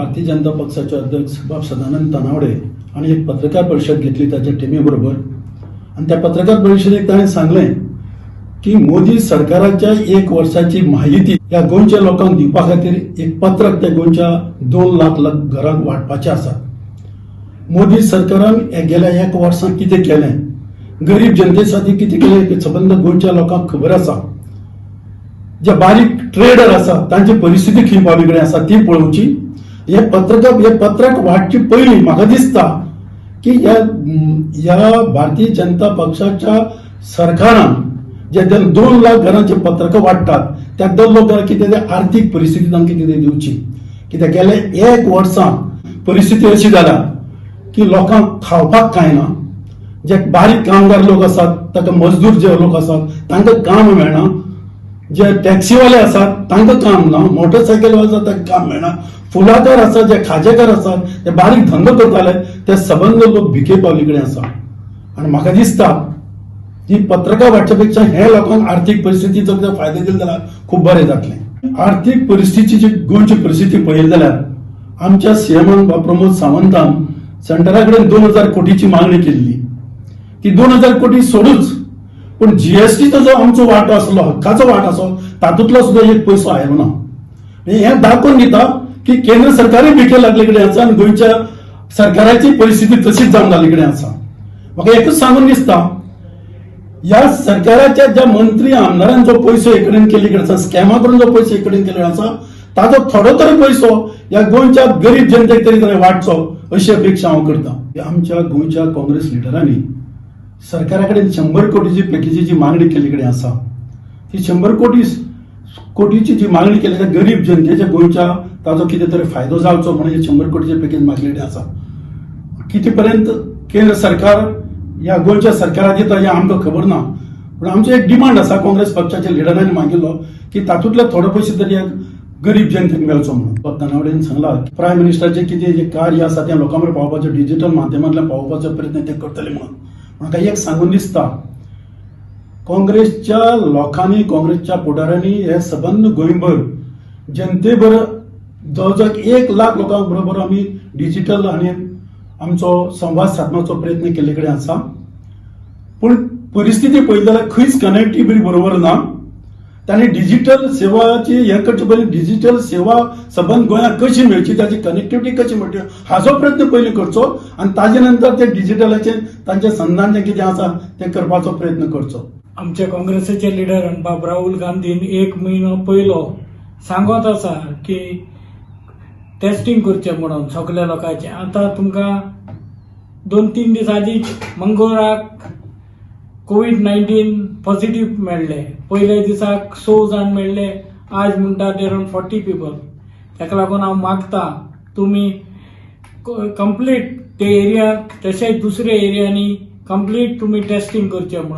भारतीय जनता पक्षाचे अध्यक्ष बाब सदानंद तानावडे हांणी एक पत्रकार परिशद घेतली ताच्या टिमी बरोबर आनी त्या पत्रकार परिशदेक ताणें सांगलें की मोदी सरकाराच्या एक वर्साची माहिती ह्या गोंयच्या लोकांक दिवपा खातीर एक पत्रक ते गोंयच्या 2 लाख घरांक वांटपाचें आसा. मोदी सरकारान हे गेल्या एक वर्सांत कितें केलें, गरीब जनते साठी कितें केलें तें सबंद गोंयच्या लोकांक खबर आसा. जे बारीक ट्रेडर आसा तांची परिस्थिती खंय पावली कडेन आसा ती पळोवची. हे पत्रक वाटचे पयलीं म्हाका दिसता की ह्या ह्या भारतीय जनता पक्षाच्या सरकारान जे 2 लाख घरांचे पत्रकां वाडटात, त्या 2 लाख घरां कितें ते आर्थीक परिस्थिती तांकां कितें ते दिवची. कित्याक गेले एक वर्सां परिस्थिती अशी जाल्या की लोकांक खावपाक कांय ना. जे बारीक कामगार लोक आसात, ताका मजदूर जे लोक आसात तांकां काम मेळना. जे टॅक्सीवाले आसात तांकां काम ना. मोटरसायकलवाले आसात तांकां काम मेळना. फुलाकार आसात, जे खाजेकार आसात, ते बारीक धंदो करताले, ते सबंद लोक भिके पावली कडेन आसा. आनी म्हाका दिसता ही पत्रकां वांटच्या पेक्षा हे लोकांक आर्थीक परिस्थितीचो कितें फायदो दिलो जाल्यार खूब बरें जातलें. आर्थीक परिस्थितीची गोंयची परिस्थिती पळयली जाल्यार आमच्या सीएमान प्रमोद सावंतान सेंटरा कडेन 2000 कोटीची मागणी केल्ली. ती 2000 कोटी सोडूच, पूण जीएसटीचो जो आमचो वांटो आसलो, हक्काचो वांटो आसलो, तातूंतलो सुद्दां एक पयसो आयलो ना. हें दाखोवन दिता की केंद्र सरकारूय भिके लागले कडेन आसा आनी गोंयच्या सरकाराची परिस्थिती तशीच जावन जाल्ली कडेन आसा. म्हाका एकूच सांगून दिसता, ह्या सरकाराच्या ज्या मंत्री आमदारान जो पयसो एकडेन केल्ली कडेन आसा, स्कॅमा करून जो पयसो एकडेन केल्लो आसा, ताजो थोडो तरी पयसो ह्या गोंयच्या गरीब जनतेक तरी ताणें वांटचो अशी अपेक्षा हांव करता. आमच्या गोंयच्या काँग्रेस लिडरांनी सरकारा कडेन 100 कोटीची पॅकेजीची मागणी केल्ली कडेन आसा. ती 100 कोटीची जी मागणी केली त्या गरीब जनतेच्या गोंयच्या ताजो कितें तरी फायदो जावचो म्हणून हे 100 कोटीचे पॅकेज मागलेले आसा. किती पर्यंत केंद्र सरकार ह्या गोंयच्या सरकाराक दिता हें आमकां खबर ना, पूण आमचो एक डिमांड आसा, काँग्रेस पक्षाच्या लिडरांनी मागिल्लो की तातूंतले थोडे पयशे तरी ह्या गरीब जनतेक मेळचो म्हणून. तानावडेन सांगला, प्रायम मिनिस्टराचें कितें जें कार्य आसा तें लोकां मेरेन पावोवपाचें, डिजिटल माध्यमांतल्यान पावोवपाचो प्रयत्न ते करतले म्हणून. म्हाका एक सांगून दिसता, काँग्रेसच्या लोकांनी, काँग्रेसच्या फुडाऱ्यांनी हे सबंद गोंयभर जनतेभर जवळ जवळ 1 लाख लोकां बरोबर आमी डिजिटल आनी आमचो संवाद सादपाचो प्रयत्न केल्ले कडेन आसा. पूण परिस्थिती पळयली जाल्यार खंयच कनेक्टिविटी बरोबर ना. तांणी डिजिटल सेवाची हें करचे पयलीं डिजिटल सेवा सबंद गोंयांत कशी मेळची, ताची कनेक्टिविटी कशी मेळची हाजो प्रयत्न पयलीं करचो आनी ताजे नंतर ते डिजिटलाचेर तांचें संधान जें कितें आसा तें करपाचो प्रयत्न करचो. आमच्या काँग्रेसीचे लिडर बाब राहुल गांधीन एक म्हयनो पयलो सांगत आसा की टेस्टिंग करचें म्हणून सगल्या लोकांचें. आतां तुमकां 2-3 दीस आदींच मंगळुराक कोवीड 19 पॉझिटीव मेळ्ळे. पयल्या दिसाक स जाण मेळ्ळे, आज म्हणटा अरावंड 40 पिपल. ताका लागून हांव मागता, तुमी कंप्लीट ते एरियाक तशेंच दुसऱ्या एरियांनी कंप्लीट तुमी टेस्टिंग करचें म्हणून.